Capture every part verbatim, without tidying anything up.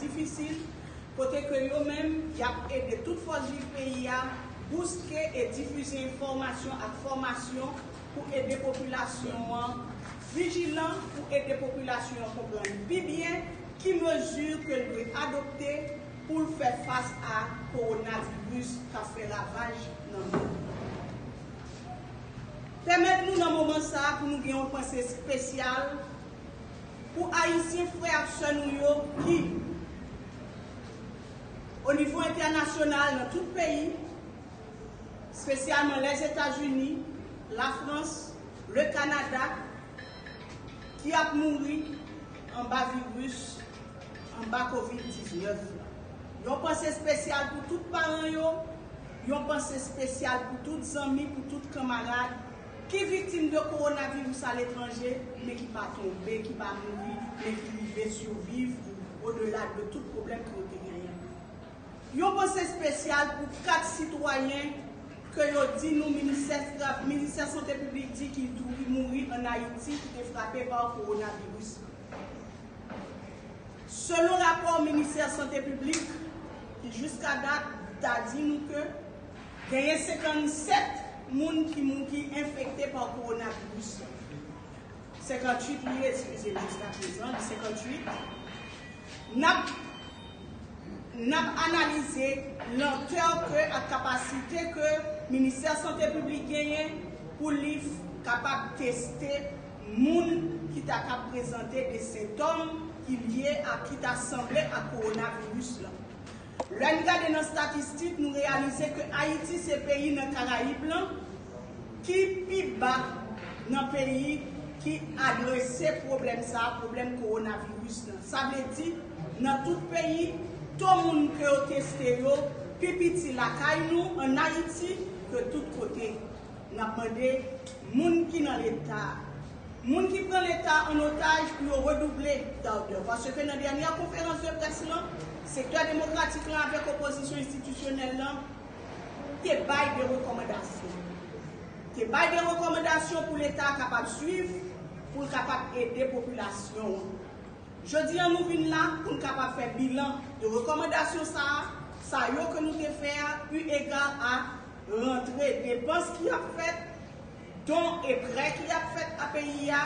difisil, kote ke yo menm y ap ede tout fòs viv peyi a bouske e difize enfòmasyon ak fòmasyon pou ede popilasyon an vijilan, pou ede popilasyon an konprann pi byen ki mezi ke l dwe adopte pou l fè fas a kowonaviris k ap fè ravaj nan mond. Pèmèt nou nan moman sa a pou nou gen yon panse espesyal pou Ayisyen frè ak sè nou yo ki, o nivo entènasyonal, nan tout peyi, espesyalman Lèzetazini, Lafrans, le Kanada, ki ap mouri anba viris, anba kovid diznèf la. Yon panse espesyal pou tout paran yo, yon panse espesyal pou tout zanmi, pou tout kanmarad ki viktim de kowonaviris aletranje, men ki pa tonbe, ki pa mouri, men ki rive siviv odela de tout pwoblèm ke yo te genyen. Yon panse espesyal pou kat sitwayen ke yo di nou ministè, ministè sante piblik di ki tou mouri ann Ayiti ki te frape pa kowonaviris. Selon rapò ministè sante piblik, ki jiska dat ta di nou ke genyen senkannsèt moun ki moun ki enfekte pa kowonaviris. Senkantuit li ye, eskize m, jiska prezan, li senkantuit. N ap, n ap analize lantè ke ak kapasite ke ministè sante piblik genyen pou li kapab teste moun ki ta kab prezante de sentòm ki lye ak, ki ta sanble ak kowonaviris la. Lè n gade nan estatistik, nou reyalize ke Ayiti se peyi nan Karayib lan ki pi ba nan peyi ki adrese pwoblèm sa a, pwoblèm kowonaviris lan. Sa vle di, nan tout peyi, to moun ke yo teste yo pi piti lakay nou, ann Ayiti, ke tout kote. N ap mande moun ki nan Leta, moun ki pran Leta an otaj pou yo redouble d'ardeur. Paske nan dènyè konferans de près lan, sektè demokratik lan avèk opozisyon enstitisyonèl lan te bay de rekòmandasyon. Te bay de rekòmandasyon pou Leta a kapab swiv, pou l kapab ede popilasyon an. Jodi a, nou vin la pou n kapab fè bilan de rekòmandasyon sa a, sa yo ke nou te fè a, eu égard a rantre depans ki ap fèt, don e prè ki ap fèt a peyi a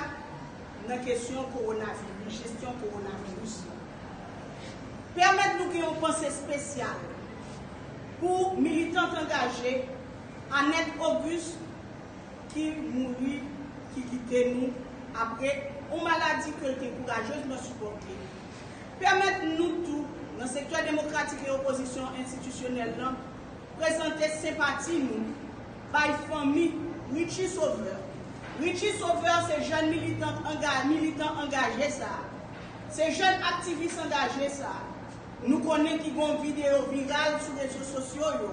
nan kesyon kowonaviris, jesyon kowonaviris la. Pèmèt nou gen yon panse espesyal pou militant angaje Annette Auguste, ki mouri, ki kite nou apre yon maladi ke l te kourajezman sipòte. Pèmèt nou tou, nan sektè demokratik e opozisyon enstitisyonèl lan, prezante senpati nou bay fanmi Richie Sauveur. Richie Sauveur se jèn militan anga-, militan angaje sa a. Se jèn aktivis angaje sa a. Nou konnen ki gen yon videyo viral sou rezo sosyo yo,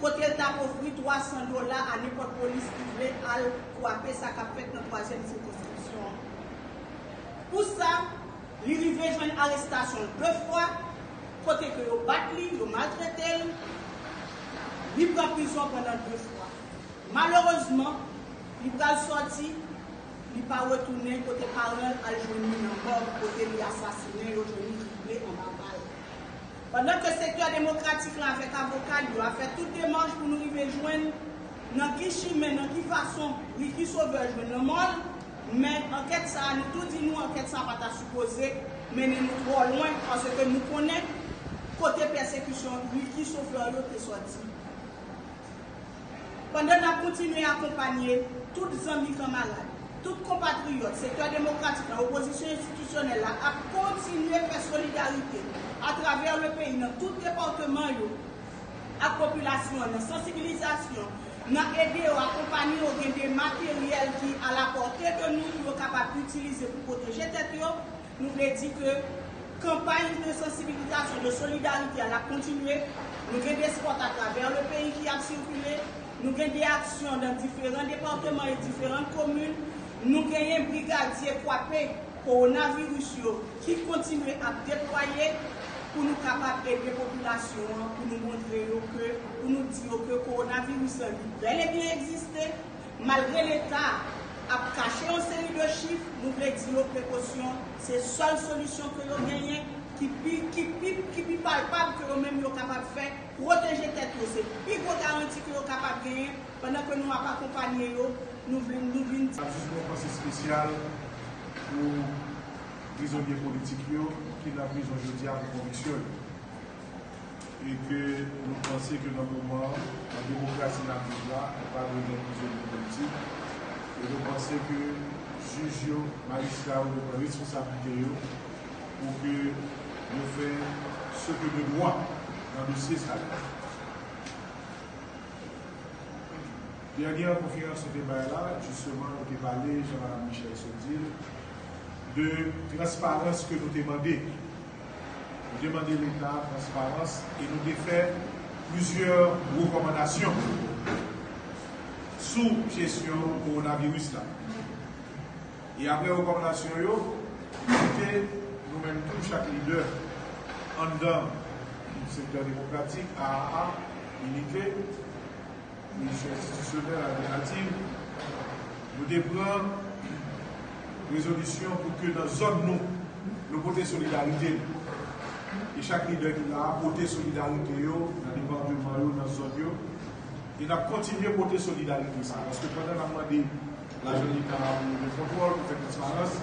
kote l t ap ofri twa san dola a nenpòt polis ki vle al kwape sa k ap fèt nan twazyèm sikonskripsyon an. Pou sa, li rive jwenn arestasyon de fwa, kote ke yo bat li, yo maltrete l, li pran prizon pandan de fwa. Malerezman, li pral sòti, li pa retounen kote paran l al jwenn li nan mòg, kote li asasinen, yo jwenn li krible anba bal. Pandan ke sektè demokratik lan avèk avoka l yo ap fè tout demach pou nou rive jwenn nan ki chimen, nan ki fason Ricky Sauveur jwenn lanmò l, men ankèt sa a, nou tou di nou ankèt sa a pa ta sipoze mennen nou twò lwen, paske nou konnen kote pèsekisyon Ricky Sauveur yo te sòti. Pandan n ap kontinye akonpanye tout zanmi kanmarad, tout konpatriyòt, sektè demokratik la, opozisyon enstitisyonèl la ap kontinye fè solidarite atravè le peyi nan tout depatman yo ak popilasyon an nan sansibilizasyon, nan ede yo, akonpanye yo, gen de materyèl ki a la pòte de nou pou yo kapab itilize pou pwoteje tèt yo. Nou vle di ke kanpay de sansibilizasyon, de solidarite a, l ap kontinye. Nou gen de spot atravè le peyi ki ap sikile. Nou gen de aksyon nan diferan depatman e diferan komin. Nou genyen brigadye kwape kowonaviris yo ki kontinye ap deplwaye pou nou kapab ede popilasyon an, pou nou montre yo ke, pou nou di yo ke kowonaviris lan li bèl e byen egziste. Malgre Leta ap kache yon seri de chif, nou vle di yo prekosyon se sèl solisyon ke yo genyen. ki pi, ki pi, ki pi palpab ke yo menm yo kapab fè, pwoteje tèt yo. Se pi gwo garanti ke yo kapab genyen pandan ke nou ap akonpanye yo, nou vin, nou vin. Jis yon panse espesyal pou prizonye politik yo ki nan prizon jodi a pou konviksyon yo. E ke nou panse ke nan moman an, nan demokrasi n ap viv la, nou pa dwe gen prizonye politik. E nou panse ke jij yo, majistra yo dwe pran responsablite yo pou ke yo fè ce que de droit nan dosye sa yo. Dènye konferans nou te bay la, jisteman, nou te pale, jan Madam Michel sot di l, de transparans ke nou te mande. Nou te mande Leta transparans e nou te fè plizyè rekòmandasyon sou jesyon kowonaviris la. E apre rekòmandasyon yo, nou te, nou menm tou, chak lidè anndan sektè demokratik, A A A, Inite, Komisyon Enstitisyonèl, Altènativ, nou te pran rezolisyon pou ke nan zòn nou, nou pote solidarite nou. E chak lidè ki la a pote solidarite yo nan depatman yo, nan zòn yo. E n ap kontinye pote solidarite sa a. Paske pandan n ap mande lajan Leta a pou gen kontwòl, pou fè transparans,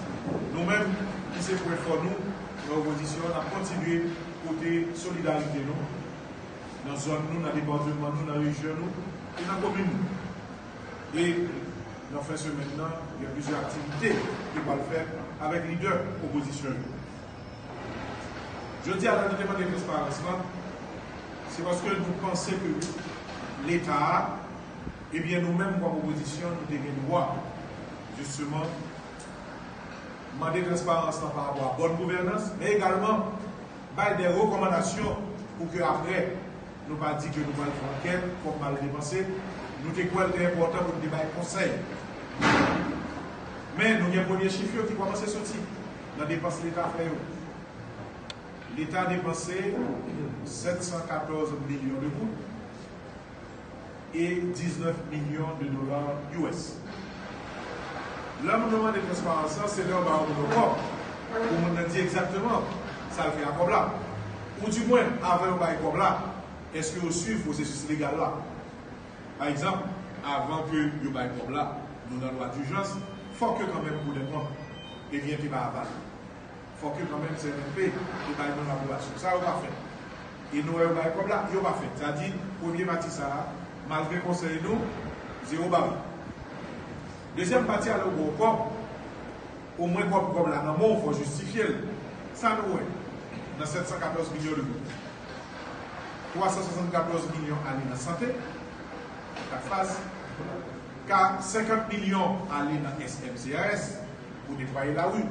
nou menm, ki se pwen fò nou, nan opozisyon, n ap kontinye pote solidarite nou nan zòn nou, nan depatman nou, nan rejyon nou, e nan komin nou. E nan fen semèn nan, gen plizyè aktivite ki pral fèt avèk lidè opozisyon yo. Jodi a, lè nou te mande transparans lan, se paske nou panse ke Leta a, ebyen, nou menm kòm opozisyon, nou te gen dwa, jisteman, mande transparans lan pa rapò a bòn gouvènans, men egalman bay de rekòmandasyon pou ke apre, nou pa di ke nou pral fè ankèt, kòb mal depanse, nou te kwè l te enpòtan pou n te bay konsèy. Men nou gen premye chif yo ki kòmanse soti nan depans Leta fè yo. Leta depanse sèt san katòz milyon de goud e diznèf milyon de dola U S. Lè moun nan mande transparans lan, se lè yo ba yon moun yon kòb, pou moun nan di egzakteman sa l fè a kòb la. Oudimwen, avan yo bay kòb la, èske yo swiv pwosesis legal la? Pa egzanp, avan ke yo bay kòb la, nou nan lwa dijans, fòk yo kanmenm pou de kont, ebyen, te pa aval. Fòk yo kanmenm C N F P te bay non apwobasyon. Sa yo pa fè. E nou wè yo bay kòb la, yo pa fè. Sa di, premye pati sa a, malgre konsèy nou, zewo bal. Dezyèm pati a, lè w ba w kòb, omwen kòb, kòb la nan men w, fò w jistifye l. Sa nou wè nan sèt san katòz milyon de goud? Twa san swasannkatòz milyon ale nan sante, kat faz. Ka senkant milyon ale nan S M C R S pou netwaye lari.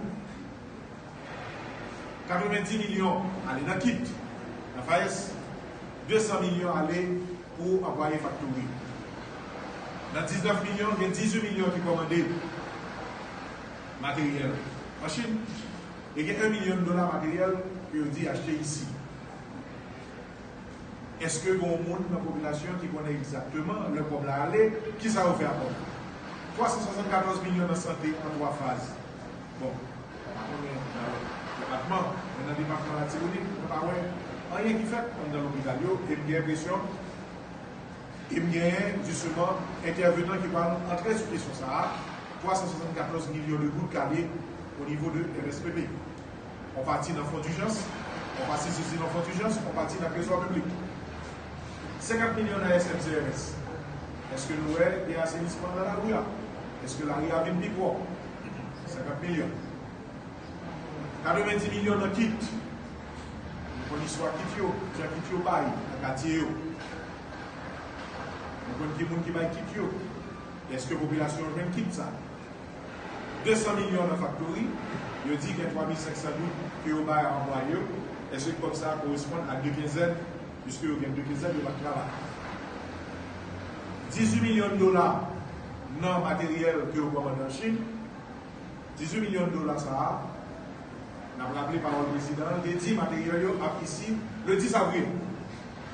Katrevendi milyon ale nan kit, nan FAES. De san milyon ale pou anplwaye faktori. Nan diznèf milyon, gen dizuit milyon ki kòmande materyèl an Chin. E gen en milyon dola materyèl ke yo di achte isi. Èske gen yon moun nan popilasyon ki konnen egzakteman lè kòb la ale, kisa yo fè ak kòb la? Twa san swasannkatòz milyon nan sante an twa faz. Bon, mwen pa konnen nan lòt depatman, men nan depatman Latibonit, mwen pa wè anyen ki fèt anndan lopital yo, e m gen enpresyon, e m genyen, jisteman, entèvenan ki pral antre sou kesyon sa a, twa san swasannkatòz milyon de goud k ale o nivo de M S P P. On pati nan fon dijans, on pati sezi nan fon dijans, on pati nan trezò piblik. Senkant milyon nan S M C R S. Èske nou wè gen asenisman nan lari a? Èske lari a vin pi pwòp? Senkant milyon. Katrevendi milyon nan kit. Nou konn istwa kit yo, jan kit yo bay nan katye yo. Nou konn ki moun ki bay kit yo. Èske popilasyon an jwenn kit sa? De san milyon nan faktori, yo di gen twa mil senk san goud ke yo bay a anplwaye yo. Èske kòb sa a koresponn a de kenzèn? Piske yo gen de kenzèn, yo pa t travay. Dizuit milyon dola nan materyèl ke yo kòmande an Chin. Dizuit milyon dola sa a, n ap raple pawòl prezidan an, te di materyèl yo ap isi le dis avril.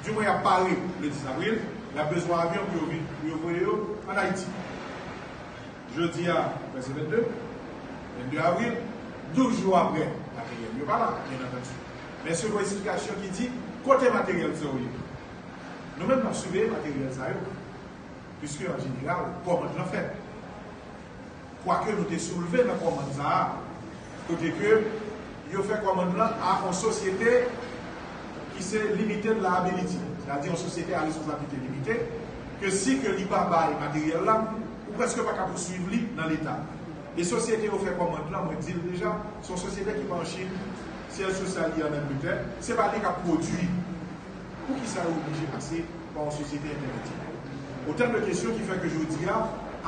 Dimwen, y ap pare le dis avril, y ap bezwen avyon pou yo vin, pou yo voye yo ann Ayiti. Jodi a, prèske vennde, vennde avril, douz jou apre, materyèl yo pa la, byen antandi. Men se yon eksplikasyon ki di kote materyèl sa yo ye. Nou menm n ap siveye materyèl sa yo, piske an jeneral, kòmann lan fèt. Kwake nou te soulve nan kòmann sa a, kote ke yo fè kòmann lan a yon sosyete ki se limited liability, sètadi yon sosyete a responsablite limite, ke si ke li pa bay materyèl la, ou prèske pa ka pouswiv li nan Leta. E sosyete yo fè kòmann lan, mwen di l deja, se yon sosyete ki pa an Chin, syèj sosyal li an Angletè, se pa li k ap pwodui. Poukisa yo oblije pase pa yon sosyete entèmedyè? Otan de kesyon ki fè ke jodi a,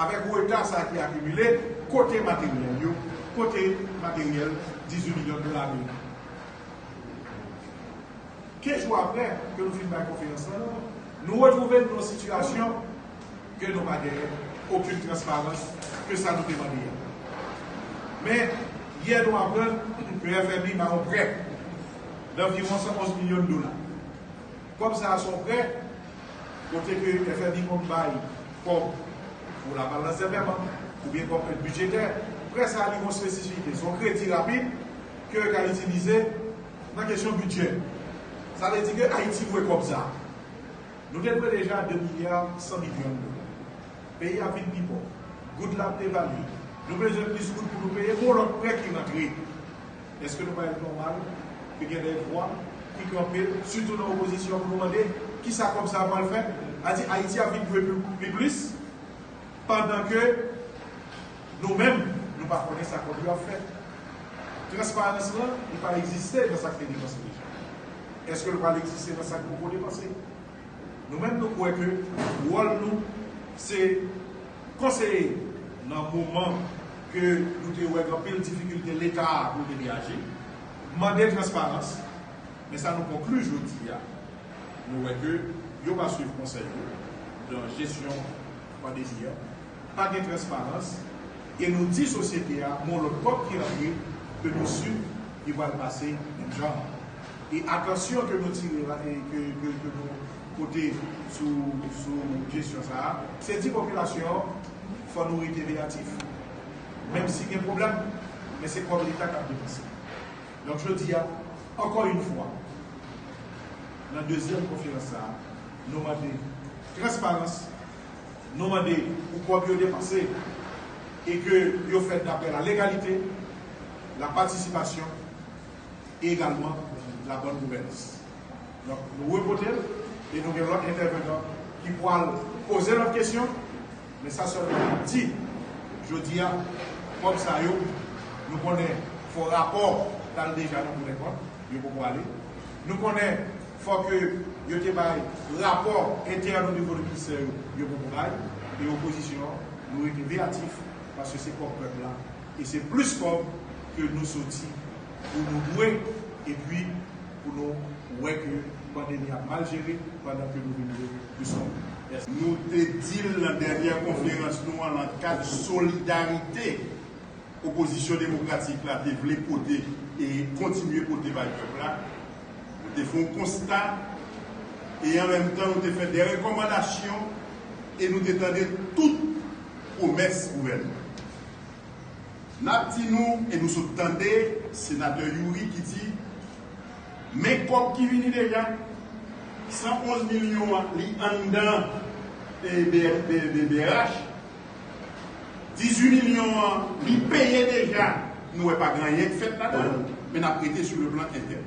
avèk reta sa ki akimile, kote materyèl yo, kote materyèl dizuit milyon dola ameriken? Kenz jou apre ke nou fin bay konferans lan, nou retwouve n nan yon sitiyasyon ke nou pa genyen okenn transparans ke sa nou te mande a. Men, yè nou aprann ke F M I ba yon prè danviwon san onz milyon dola. Kòb sa a se yon prè kote ke F M I konn bay kòb pou labalans dè pèman oubyen kòb èd bidjetè. Prè sa a li gen yon espesifite, se yon kredi rapid ke yo ka itilize nan kesyon bidjè. Sa vle di ke Ayiti dwe kòb sa a. Nou te dwe deja de milya san milyon dola. Peyi a vin pi pòv. Goud la ap devalye. Nou bezwen plis goud pou nou peye. Gon lòt prè ki rantre. Èske nou pa wè l nòmal ke gen de vwa ki kanpe, sitou nan opozisyon, pou nou mande kisa kòb sa a pral fè? A di Ayiti ap vin dwe pi, pi plis, pandan ke nou menm, nou pa konnen sa kòb yo ap fè. Transparans lan, li pa egziste nan sa k te depanse deja. Èske l pral egziste nan sa k poko depanse? Nou menm, nou kwè ke wòl nou, se konseye nan moman ke nou te wè gen anpil difikilte Leta a pou l te reyaji, mande transparans, men sa nou konkli jodi a, nou wè ke yo pa swiv konsèy yo nan jesyon pandemi an, pa gen transparans, e nou di sosyete a, gon lòt kòb ki rantre, ke nou si li pral pase menm jan. E atansyon ke nou tire la, e ke, ke, ke nou pote sou, sou jesyon sa a, se di popilasyon an, fò nou rete veyatif. Menm si gen pwoblèm, men se kòb Leta k ap depanse. Donk, jodi a, ankò yon fwa, nan dezyèm konferans sa a, nou mande transparans, nou mande pou kòb yo depanse e ke yo fèt daprè la legalite, la patisipasyon e egalman la bòn gouvènans. Donk, nou repote l e nou gen lòt entèvenan ki pral poze lòt kesyon, men sa sèlman n ap di, jodi a, kòb sa yo, nou konnen fò rapò t al deja nan Kou dèkont, yo poko ale. Nou konnen fò ke yo te bay rapò entèn o nivo de ministè yo, yo poko bay. E opozisyon an, nou rete veyatif, paske se kòb pèp la, e se plis kòb ke nou soti pou nou dwe, epi pou nou wè ke pandemi ap mal jere pandan ke nou vin dwe plis kòb. Mèsi. Nou te di l nan dènyè konferans nou an, nan kad solidarite opozisyon demokratik la te vle pote e kontinye pote bay pèp la. Nou te fè yon konsta e an menm tan nou te fè de rekòmandasyon e nou te tande tout pwomès gouvènman. N ap di nou, e nou sot tande senatè Youri ki di, men kòb ki vini deja, san onz milyon an, li anndan e, B R, B, B, B R H, dizuit milyon an, li peye deja, nou wè pa gen anyen k fèt ladan l, men n ap rete sou le plan entèn.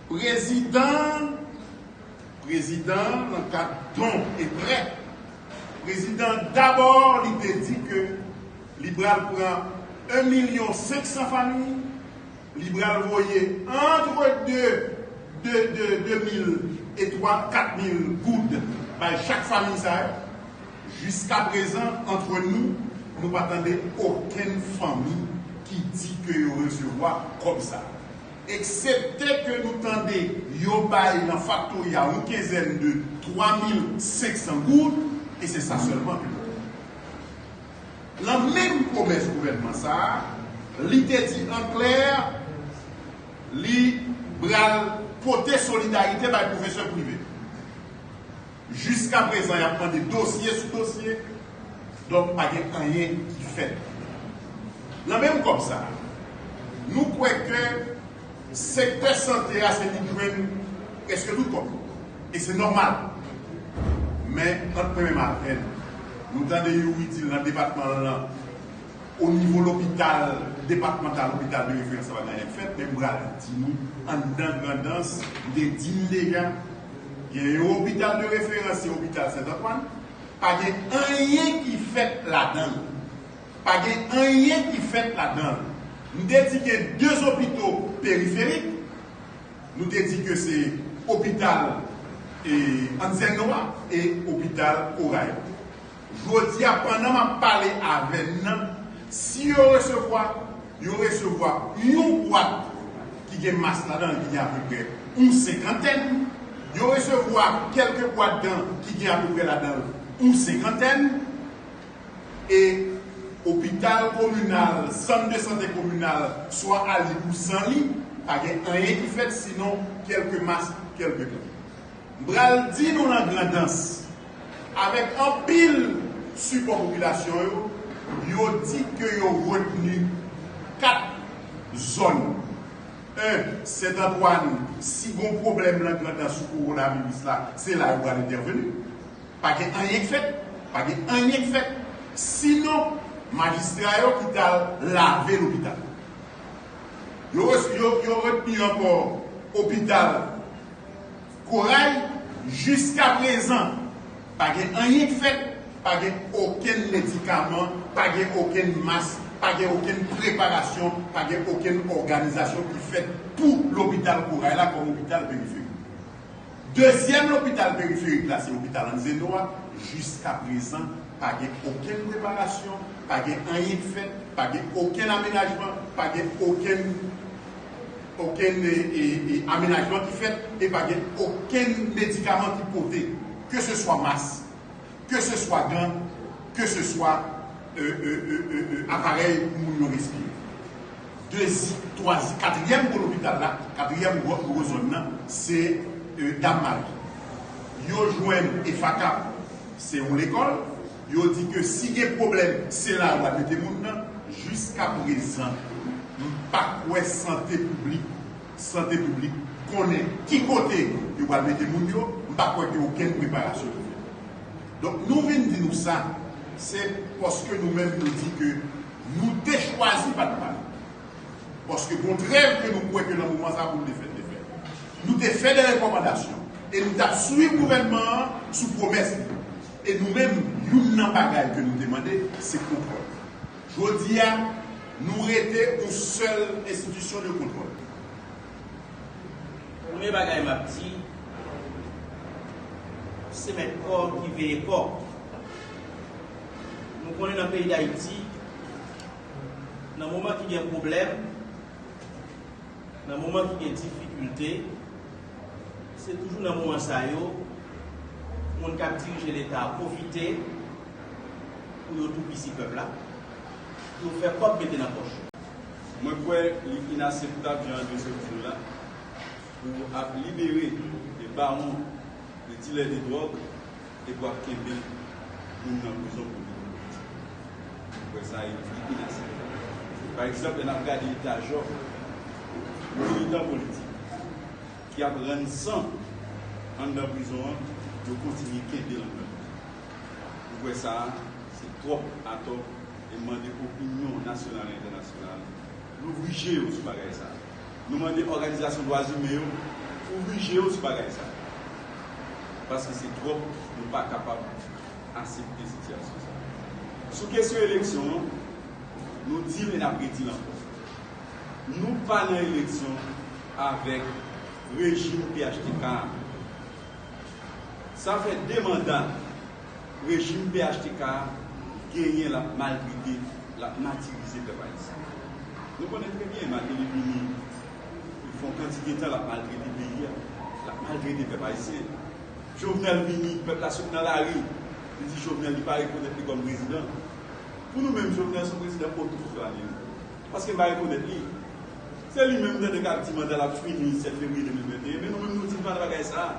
Prezidan Prezidan an, nan kad don e prè, prezidan an dabò li te di ke li pral pran en milyon senk san fanmi, li pral voye antre de, de, de, de mil e twa, kat mil goud bay chak fanmi sa yo. Jiskaprezan, antre nou, nou pa tande okenn fanmi ki di ke yo resevwa kòb sa. Eksepte ke nou tande yo bay nan faktori a yon kenzèn de twa mil senk san goud, e se sa sèlman ke nou tande. Nan menm pwomès gouvènman sa a, li te di an klè, li pral pote solidarite bay pwofesè prive. Jiskaprezan, y ap mande dosye sou dosye, donk pa gen anyen ki fèt. Nan menm kòb sa, nou kwè ke Sektè sante a se li k jwenn prèske tout kòb yo. E se nòmal. Men, ant mwen menm avè n, nou tande Youri di l nan depatman l lan, o nivo lopital depatmantal, lopital de referans, sa pa gen anyen k fèt, men m pral di nou, anndan Grandans, m te di n deja, gen yon lopital de referans, se lopital Sent Antwàn, pa gen anyen ki fèt ladan l. Pa gen anyen ki fèt ladan l. M te di gen de opito periferik, nou te di ke se opital e Anselmo a e opital Koray. Jodi a, pandan m ap pale avè n nan, si yo resevwa, yo resevwa yon bwat ki gen mas ladan l, ki gen apeprè yon senkantèn, yo resevwa kèlke bwat gan ki gen apeprè ladan l yon senkantèn, e opital kominal, sant de sante kominal, swa a li ou san li, pa gen anyen ki fèt, sinon kèlke mas, kèlke gan. M pral di nou nan Grandans, avèk anpil sipò popilasyon yo, yo di ke yo retni kat zòn. En, Sent Antwàn, si gon pwoblèm nan Grandans sou kowonaviris la, se la yo pral entèveni. Pa gen anyen k fèt, pa gen anyen k fèt. Sinon, majistra yo ki t al lave lopital. Yo, yo, yo retni ankò opital Koray, jiska prezan, pa gen anyen k fèt, pa gen okenn medikaman, pa gen okenn mas, pa gen okenn preparasyon, pa gen okenn òganizasyon ki fèt pou lopital Koray la kòm opital periferik. Dezyèm lopital periferik la, se lopital Anzeno a, jiska prezan, pa gen okenn preparasyon, pa gen anyen k fèt, pa gen okenn amenajman, pa gen okenn, okenn, e, e, e, amenajman ki fèt, e pa gen okenn medikaman ki pote, ke se swa mas, ke se swa gan, ke se swa, e, e, e, e, e, aparèy pou moun yo respire. Dezi-, twazi-, katriyèm gwo lopital la, katriyèm gwo, gwo zòn nan, se, e, Dam Mari. Yo jwenn Efakap, se yon lekòl. Yo di ke si gen pwoblèm, se la yo pral mete moun nan. Jiska prezan, m pa kwè sante piblik, sante piblik konnen ki kote yo pral mete moun yo. M pa kwè gen okenn preparasyon ki fèt. Donk, nou vin di nou sa, se paske nou menm nou di ke nou te chwazi pa t pale. Paske gon trèv ke nou kwè ke nan moman sa pou nou te fè, te fè. Nou te fè de rekòmandasyon. E nou t ap swiv gouvènman an sou pwomès li. E nou menm, youn nan bagay ke nou te mande, se kontwòl. Jodi a, nou rete yon sèl enstitisyon de kontwòl. Premye bagay m ap di, se mèt kò ki veye kò. Nou konnen nan peyi Dayiti, nan moman ki gen pwoblèm, nan moman ki gen difikilte, se toujou nan moman sa yo, moun k ap dirije Leta a pwofite pou yo toupisi pèp la, pou yo fè kòb mete nan pòch yo. Mwen kwè li inakseptab, jan André sot di l la, pou w ap libere de bawon, de dilè de dwòg, epi w ap kenbe moun nan prizon pou li. Mwen kwè sa e inakseptab. Pa egzanp, lè n ap gade eta jòf militan politik ki ap rann san anndan prizon an, yo kontinye kenbe l anndan prizon. Mwen kwè sa se twòp atò e mande opinyon nasyonal e entènasyonal louvri je yo sou bagay sa. Nou mande òganizasyon dwa imen yo ouvri je yo sou bagay sa. Paske se twòp, nou pa kapab aksepte sitiyasyon sa. Sou kesyon eleksyon an, nou di l e n ap redi l ankò. Nou pa nan eleksyon avèk rejim P H T K a. Sa fè de manda rejim P H T K a genyen, l ap maltrete, l ap matirize pèp ayisyen. Nou konnen trè byen, Martelly vini, li fè yon kantite tan l ap maltrete peyi a, l ap maltrete pèp ayisyen. Jovenel vini, pèp la sot nan lari, li di Jovenel, li pa rekonèt li kòm prezidan. Pou nou menm, Jovenel se yon prezidan otoproklamé. Paske m pa rekonèt li. Se li menm m tande k ap di manda l ap fini sèt fevriye de mil venteyen, men nou menm nou di n pa nan bagay sa.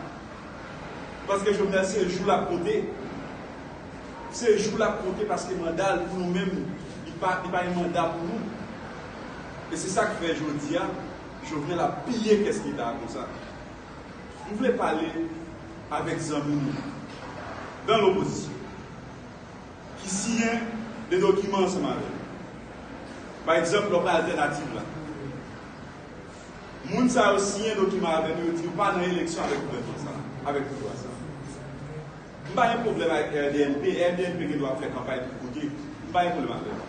Paske Jovenel se jou l ap konte. Se jou l ap konte paske manda l pou nou menm, li pa, li pa yon manda pou nou. E se sa k fè jodi a, Jovenel ap piye kès Leta a konsa. M vle pale avèk zanmi nou nan lopozisyon ki siyen de dokiman ansanm avè nou. Pa egzanp, lè w pran Altènativ la. Moun sa yo siyen dokiman avè nou, yo di yo pa nan eleksyon avèk gouvènman sa, avèk pouvwa sa. M pa gen pwoblèm avèk R D N P, R D N P gen dwa ap fè kanpay tout kote. M pa gen pwoblèm avè l.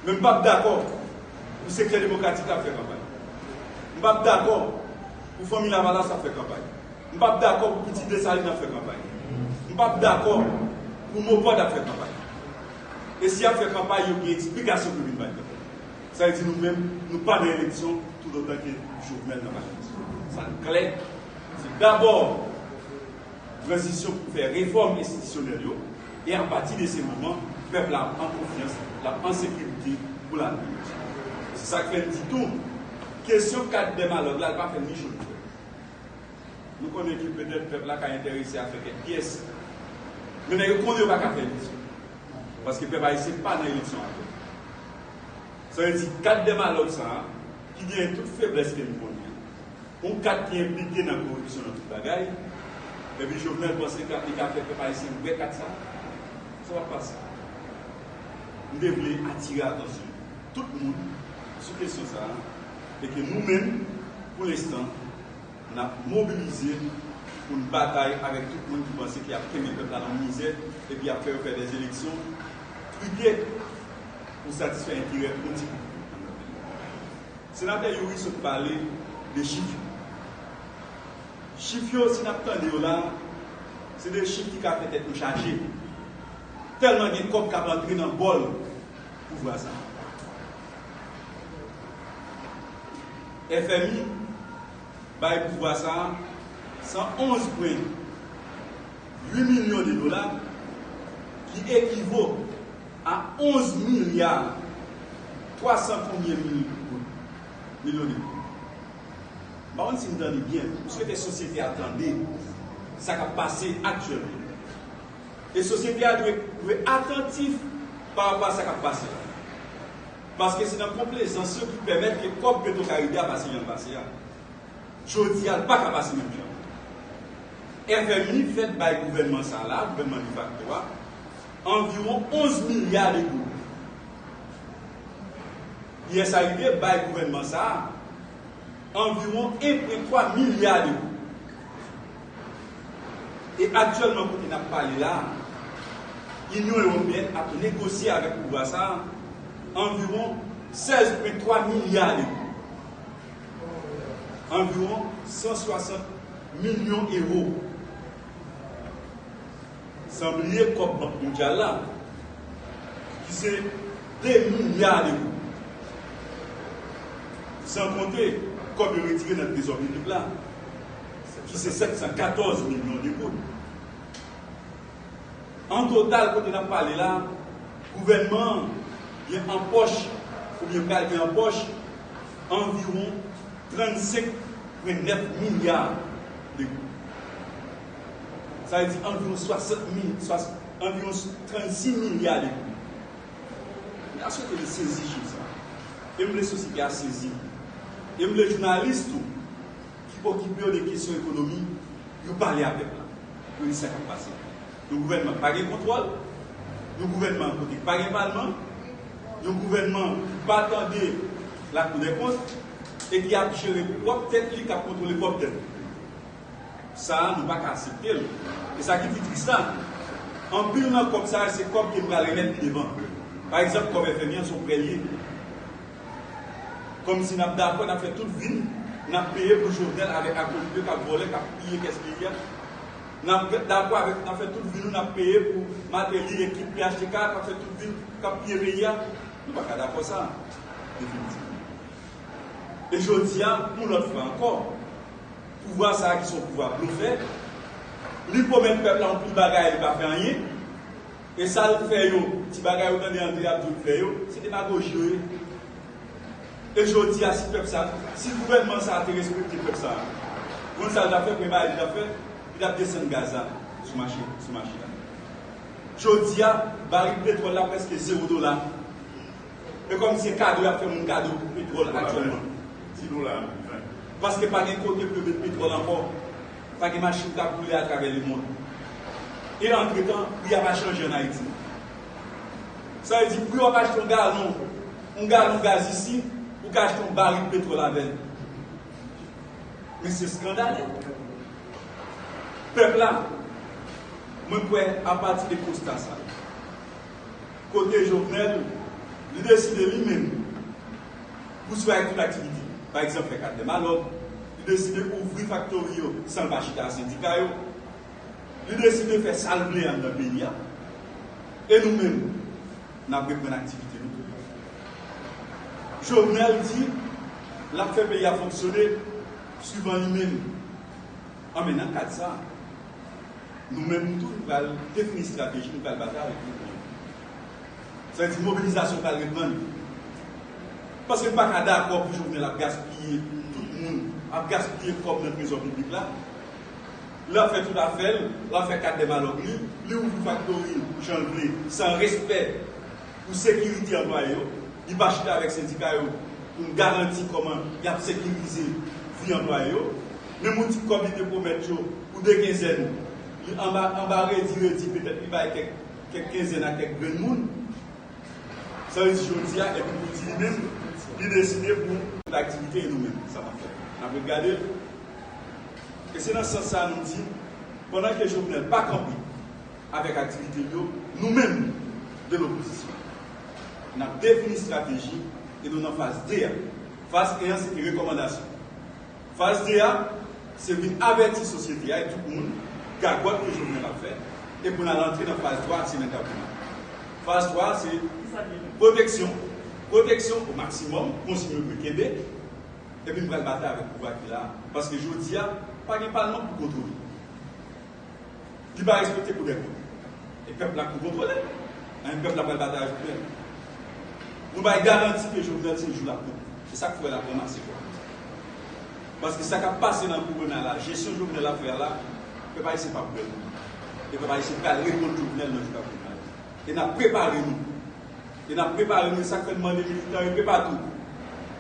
Men m p ap dakò pou sektè demokratik la ap fè kanpay. M p ap dakò pou Fanmi Lavalas ap fè kanpay. M p ap dakò pou pitit Desalin ap fè kanpay. M p ap dakò pou Mopòd ap fè kanpay. E si y ap fè kanpay, yo gen eksplikasyon pou vin bay kanpay. Sa vle di nou menm, nou pa nan eleksyon toutotan ke Jovenel nan palè. Sa klè. Se dabò tranzisyon pou fè refòm enstitisyonèl yo, e apati de se moman, pèp la ap an konfyans, l ap an sekirite pou l al nan eleksyon. Se sa k fè n di tou, kesyon kad dè malòg la, l pa fè ni cho ni frèt. Nou konnen ke petèt pèp la ka enterese a fè kèk pyès, men nèg yo konnen yo pa ka fè eleksyon, paske pèp ayisyen pa nan eleksyon ankò. Sa vle di, kad dè malòg sa a, ki genyen tout feblès ke n konnen, yon kad ki enplike nan koripsyon, nan tout bagay, epi Jovenel panse ke li ka fè pèp ayisyen wè kad sa, sa p ap pase. M te vle atire atansyon tout moun sou kesyon sa a, e ke nou menm, pou lenstan, n ap mobilize pou n batay avèk tout moun ki panse ki ap kenbe pèp la nan mizè epi ap fè yo fè dè eleksyon trike pou satisfè enterè yon ti gwoup moun nan peyi a. Senatè Youri sot pale de chif yo. Chif yo, si n ap tande yo la, se de chif ki ka fè tèt nou chaje. Tèlman gen kòb k ap antre nan bòl pouvwa sa a. F M I bay pouvwa sa a san onz pwen uit milyon de dola, ki ekivo a onz milya twa san konbyen mil goud, milyon de goud. M pa konn si m tande byen. M swete sosyete a tande sa k ap pase aktyèlman. E sosyete a dwe, dwe atantif pa rapò a sa k ap pase la. Paske se nan konplezans yo ki pèmèt ke kòb Petro Karibe a pase jan l pase a. Jodi a, l pa ka pase menm jan. F M I fèk bay gouvènman sa a la, gouvènman defakto a, anviwon onz milya de goud. U S A I D bay gouvènman sa a anviwon en pwen twa milya de goud. E aktyèlman, kote n ap pale la a, Inyon Ewopeyèn ap negosye avèk pouvwa sa a anviwon sèz pwen twa milya de goud. Anviwon san swasant milyon ewo. San bliye kòb Bank Mondyal la, ki se de milya de goud. San konte kòb yo retire nan trezò piblik la, ki se sèt san katòz milyon de goud. An total, kote n ap pale la, gouvènman an gen an pòch, oubyen pral gen an pòch, anviwon trannsenk pwen nèf milya de goud. Sa vle di anviwon swasant mil, swas-, anviwon trannsis milya de goud. M ta swete nou sezi chif sa. E m vle sosyete a sezi. E m vle jounalis tou, ki okipe yo de kesyon ekonomi, yo pale a pèp la. Yo di sa k ap pase. Yon gouvènman pa gen kontwòl, yon gouvènman kote pa gen palman, yon gouvènman ki pa tande Lakou dè Kont, e ki ap jere pwòp tèt li, k ap kontwole pwòp tèt li. Sa a, nou pa ka aksepte l. E sa ki pi tris la, anpil nan kòb sa a, se kòb ke n pral remèt pi devan. Pa egzanp, kòb F M I an, se yon prè l ye. Kòmsi n ap dakò, n ap fè tout vi n, n ap peye pou Jovenel avèk akolit yo k ap vòlè, k ap piye kès peyi a. N ap dakò avèk, n ap fè tout vi nou, n ap peye pou Martelly, ekip P H T K, k ap fè tout vi n, k ap piye peyi a. Nou pa ka dakò sa, definitivman. E jodi a, yon lòt fwa ankò, pouvwa sa a ki se yon pouvwa blofè, li pwomèt pèp la yon pil bagay, li pa fè anyen. E sa l fè yo, ti bagay ou tande André ap di w l fè yo, se demagoji yo ye. E jodi a, si pèp sa, si gouvènman sa a te respekte pèp sa a, konn sa l t ap fè, premye bagay li t ap fè, li t ap desann gaz la sou mache, sou mache a. Jodi a, barik petwòl la prèske zewo dola. E kòmsi se kado y ap fè moun kado pou petwòl aktyèlman. Nou la. Paske pa gen kote pou yo met petwòl ankò. Pa gen machin k ap boule atravè lemonn. E antretan, pri a pa chanje ann Ayiti. Sa vle di, pri w ap achte yon galon, yon galon gaz isi, ou ka achte yon baril petwòl avè l. Men se eskandale. Pèp la, mwen kwè, apati de konsta sa, kote Jovenel, li deside li menm pouswiv ak tout aktivite. Pa egzanp, fè kat dè malòg, li deside ouvri faktori yo san l pa chita ak sendika yo, li deside fè sa l vle anndan peyi a. E nou menm, n ap reprann aktivite nou tou. Jovenel di l ap fè peyi a fonksyone swivan li menm. Anben, nan kad sa, nou menm tou, nou pral defini estrateji nou pral batay avèk li. Sa vle di mobilizasyon pral reprann. Paske nou pa ka dakò pou Jovenel ap gaspiye tout moun, ap gaspiye kòb nan trezò piblik la. L ap fè tout afè l, l ap fè kat dè malòg li, li ouvri faktori l jan l vle, san respè pou sekirite anplwaye yo. Li pa chita avèk sendika yo pou n garanti kòman y ap sekirize vi anplwaye yo. Menm yon ti kòb li te pwomèt yo pou de kenzèn, li anba, anba redi, redi, petèt li bay kèk, kèk kenzèn ak kèk grenn moun. Sa vle di jodi a, epi pou di li menm, li deside pou aktivite e nou menm, sa n ap fè. N ap ret gade l. E se nan sans sa a nou di, pandan ke Jovenel pa kanpe avèk aktivite l yo, nou menm, de lopozisyon, n ap defini estrateji e nou nan faz de a. Faz en an, se te rekòmandasyon. Faz de a, se vin avèti sosyete a e tout moun, gagòt ke Jovenel ap fè, e pou n al antre nan faz twa a, semèn k ap vini. Faz twa a, se pwoteksyon. Pwoteksyon o maksimòm, konsiy yo dwe kenbe, epi n pral batay avèk pouvwa ki la a. Paske jodi a, pa gen palman pou kontwole. Li pa respekte kou dè kont. E pèp la pou kontwole. Anyen pèp la pral batay ak pèp. Nou bay garanti ke Jovenel se jou l ap pran. Se sa k fè l ap ranmase kò. Paske sa k ap pase nan gouvènman la, jesyon Jovenel ap fè a la, pèp ayisyen p ap kwè l. E pèp ayisyen pral reponn Jovenel nan jou k ap vini la. E n ap prepare nou. E n ap prepare nou, e sa k fè n mande militan yo enpe patou.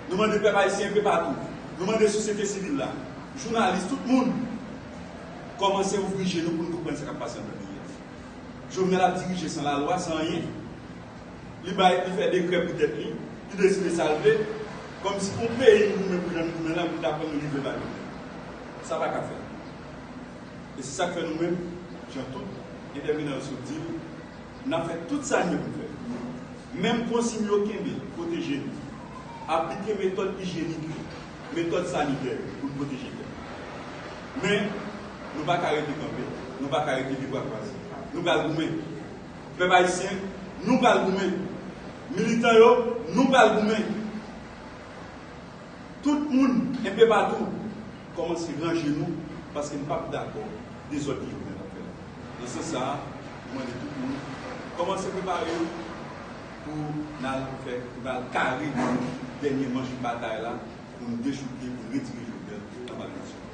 Nou mande pèp ayisyen enpe patou. Nou mande sosyete sivil la, jounalis, tout moun, kòmanse ouvri je nou pou n konprann sa k ap pase anndan peyi a. Jovenel ap dirije san lalwa, san anyen. Li bay, li fè dekrè pou tèt li, li deside sa l vle, kòmsi yon peyi n goumen pou jan n goumen la, pou l ta pran nou livre ba yo. Sa pa ka fèt. E se sa k fè nou menm, jan tout entèvenan yo sot di l, n ap fè tout sa n gen pou n fè. Menm konsiy yo kenbe, pwoteje nou, aplike metòd ijyenik yo, metòd sanitè yo pou n pwoteje tèt nou. Men, nou pa ka rete kanpe, nou pa ka rete de bra kwaze. Nou pral goumen. Pèp ayisyen, nou pral goumen. Militan yo, nou pral goumen. Tout moun, enpe patou, kòmanse ranje nou, paske n p ap dakò dezòd ki Jovenel ap fè la. Nan sans sa a, nou mande tout moun, kòmanse prepare w pou n al fè, pou n al kare dènye manch batay la, pou n dechouke, pou n retire Jovenel nan palè nasyonal.